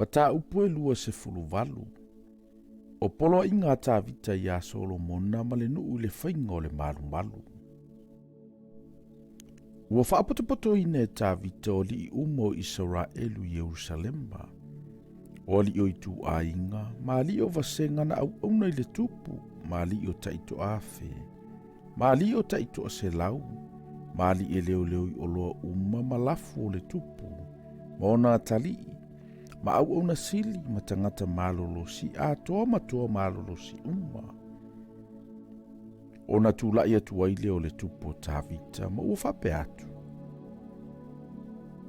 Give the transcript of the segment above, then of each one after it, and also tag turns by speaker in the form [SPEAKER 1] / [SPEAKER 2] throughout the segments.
[SPEAKER 1] Mataupu e 28. O poloaiga a Tavita iā Solomona ma le nuu i le faiga o le malumalu. Ua faapotopotoina e Tavita o alii uma o Isaraelu i Ierusalema, o alii o ituaiga ma alii o vasega na auauna i le tupu ma alii o taitoafe, ma alii o taitoaselau, ma alii e leoleo i oloa uma ma lafu o le tupu, ma ona atalii, ma auauna sili ma tagata malolosi atoa ma toa malolosi uma. Ona tulai atu ai lea o le tupu o Tavita ma ua faapea atu,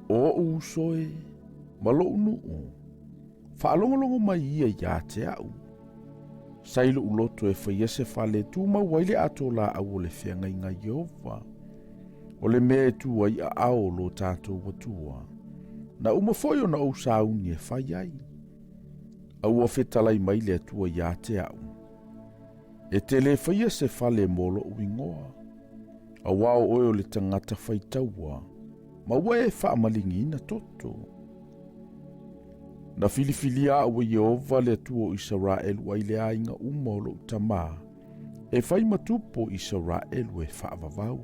[SPEAKER 1] O oʻu uso e, ma loʻu nuu, faalogologo mai ia iā te aʻu. Sa i loʻu loto e faia se fale e tumau ai le ato laau o le feagaiga a Ieova, o le mea e tu ai aao o lo tatou Atua. Na uma foi ona ou sauni e fai ai. A ua fetalai mai le Atua iā te aʻu, E te lē faia se fale mo loʻu igoa, auā o oe o le tagata faitaua, ma ua e faamaligiina toto. Na filifilia aʻu e Ieova le Atua o Isaraelu ai le aiga uma o loʻu tamā, e fai ma tupu o Isaraelu e faavavau.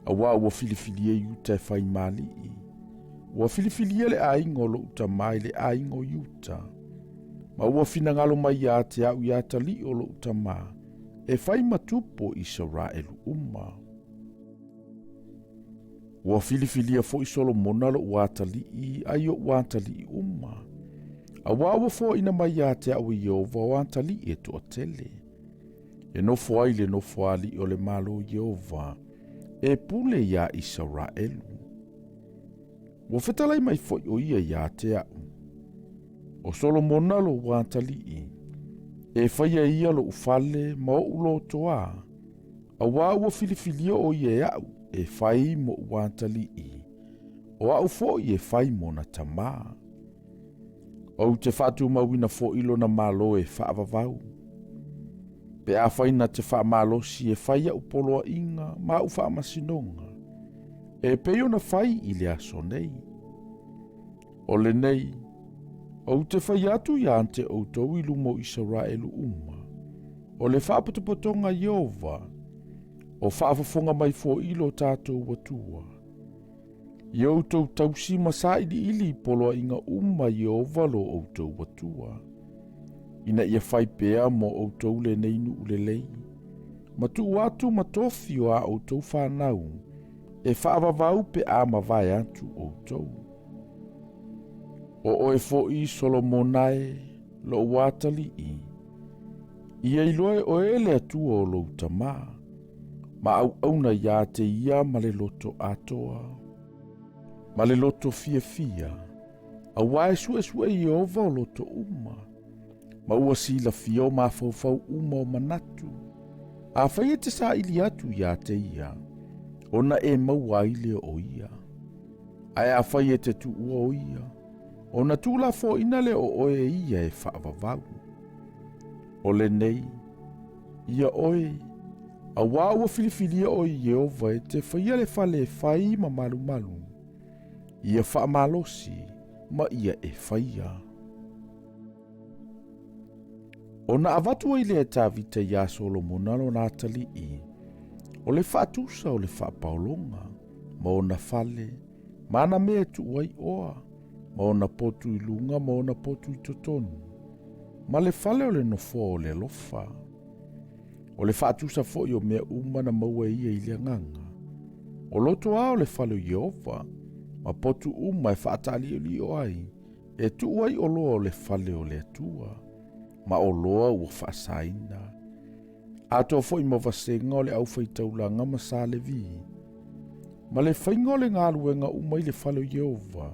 [SPEAKER 1] Auā ua filifilia Iuta e fai ma alii. Ua filifilia le aiga o loʻu tamā i le aiga o Iuta. Ma ua finagalo mai iā te aʻu iā Taliʻi o loʻu tamā, e fai ma tupu o Isaraelu uma. Ua filifilia foi Solomona loʻu atalii ai oʻu atalii uma. Auā ua foaina mai iā te aʻu e Ieova o atalii e toatele. E nofo ai le nofo aliʻi o le Malo Ieova, e pule iā Isaraelu. Ua fetalai mai foi ʻo ia iā te aʻu. ʻO Solomona lou atalii, e faia ia loʻu fale ma oʻu lotoā, auā ua filifilia ʻo ia e aʻu e fai moʻu atalii, ʻo aʻu foi e fai mona tamā. Ou te faatumauina foi lona Malo e faavavau. Pe afai na te faamalosi e fai aʻu poloaiga ma aʻu faamasinoga, e pei ona fai i le aso nei. O lenei, ou te fai atu iā te outou i luma o Isaraelu uma, o le faapotopotoga Ieova, o faafofoga mai foi lo tatou Atua. Ia outou tausi ma sailiili i poloaiga uma Ieova lo outou Atua, ina ia fai pea mo outou lenei nuu lelei, ma tuu atu ma tofi o a outou fanau, e faavavau pe a mavae atu outou. O oe foi Solomona e, loʻu atalii, ia iloa e oe le Atua o lou tamā, ma auauna iā te ia ma le loto atoa, ma le loto fiafia, auā e suesue Ieova o loto uma, ma ua silafia o mafaufau uma o manatu. Afai e te saili atu iā te ia, ona e maua ai lea o ia. Ae afai e te tuua o ia, ona tuulafoaina lea o oe e ia e faavavau. O lenei, ia oe, auā ua filifilia oe e Ieova e te faia le fale e fai ma malumalu, ia faamalosi ma ia e faia. Ona avatu ai lea e Tavita iā Solomona lona atalii, o le faatusa o le faapaologa, ma ona fale, ma ana mea e tuu ai oa, ma ona potu i luga ma ona potu i totonu, ma le fale o le nofoa o le alofa. O le faatusa foi o mea uma na maua e ia i le agaga. O loto a o le fale o Ieova, ma potu uma e faataaliolio ai, e tuu ai oloa o le fale o le Atua, ma oloa ua faasaina. Atoa foi ma vasega o le aufaitaulaga ma sa Levi, ma le faiga o le galuega uma i le fale o Ieova,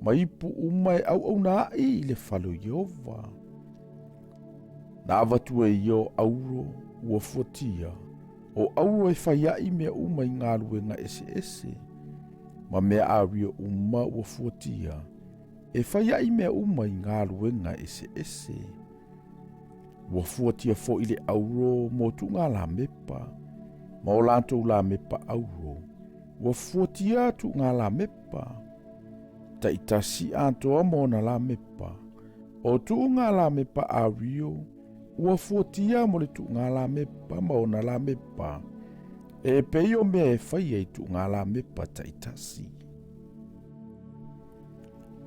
[SPEAKER 1] ma ipu uma e auauna ai i le fale o Ieova. Na avatu e ia o auro ua fuatia, o auro e fai ai mea uma i galuega eseese, ma mea aria uma ua fuatia, e fai ai mea uma i galuega eseese. Ua fuatia foi le auro mo tuuga lamepa, ma o latou lamepa auro, ua fuatia tuuga lamepa. Taitasi atoa ma ona lamepa. O tuuga lamepa ario ua fuatia mo le tuuga lamepa ma ona lamepa, e pei o mea e faia i tuuga lamepa taitasi.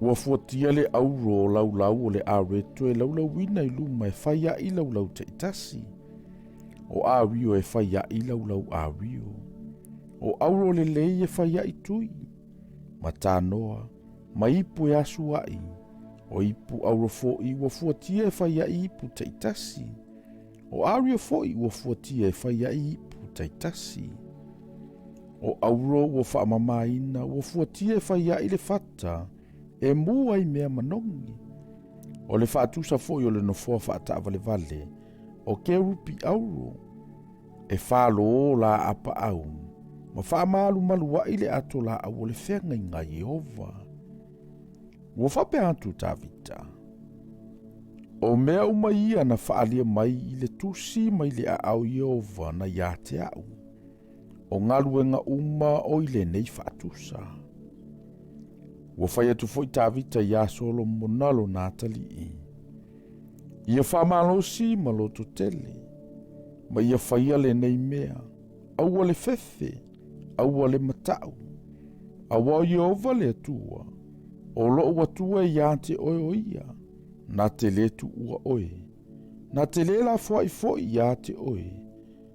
[SPEAKER 1] Ua fuatia le auro o laulau o le areto e laulauina i luma e fai a'i laulau taitasi. O ario e fai a'i laulau ario. O auro lelei e fai a'i tui. Ma tanoa, ma ipu e asu a'i. O ipu auro fo'i ua fuatia e fai a'i ipu taitasi. O ario fo'i ua fuatia e fai a'i ipu taitasi. O auro ua faamamaina ua fuatia e fai a'i le fata e mu ai mea manogi. O le faatusa fo'i o le nofoa faataavalevale o kerupi auro e falo la apaau ma faamalumalu ai le ato laau o le feagaiga a Ieova. Ua faapea atu Tavita, O mea uma ia na faalia mai i le tusi mai le aao Ieova na ia te a'u, o galuega uma o i lenei faatusa. Ua fai atu foi Tavita iā Solomona lona atalii, Ia faamalosi ma loto tele, ma ia faia lenei mea, aua le fefe, aua le mata'u, auā o Ieova le Atua, o lo'u Atua e iā te oe o ia, na te lē tuua oe, na te lē lafoa'i fo'i iā te oe,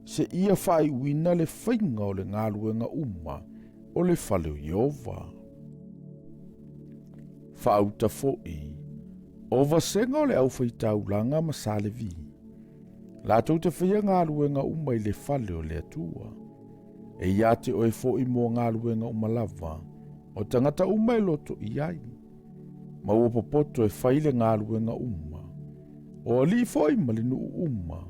[SPEAKER 1] seia faaiuina le faiga o le galuega uma o le fale o Ieova. Faauta fo'i o vasega o le aufaitaulaga ma sa Levi, latou te faia galuega uma i le fale o le Atua. E ia te oe fo'i mo galuega uma lava o tagata uma e loto i ai, ma ua popoto e fai le galuega uma, o alii fo'i ma le nuu uma,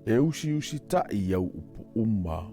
[SPEAKER 1] e usiusita'i i au upu uma.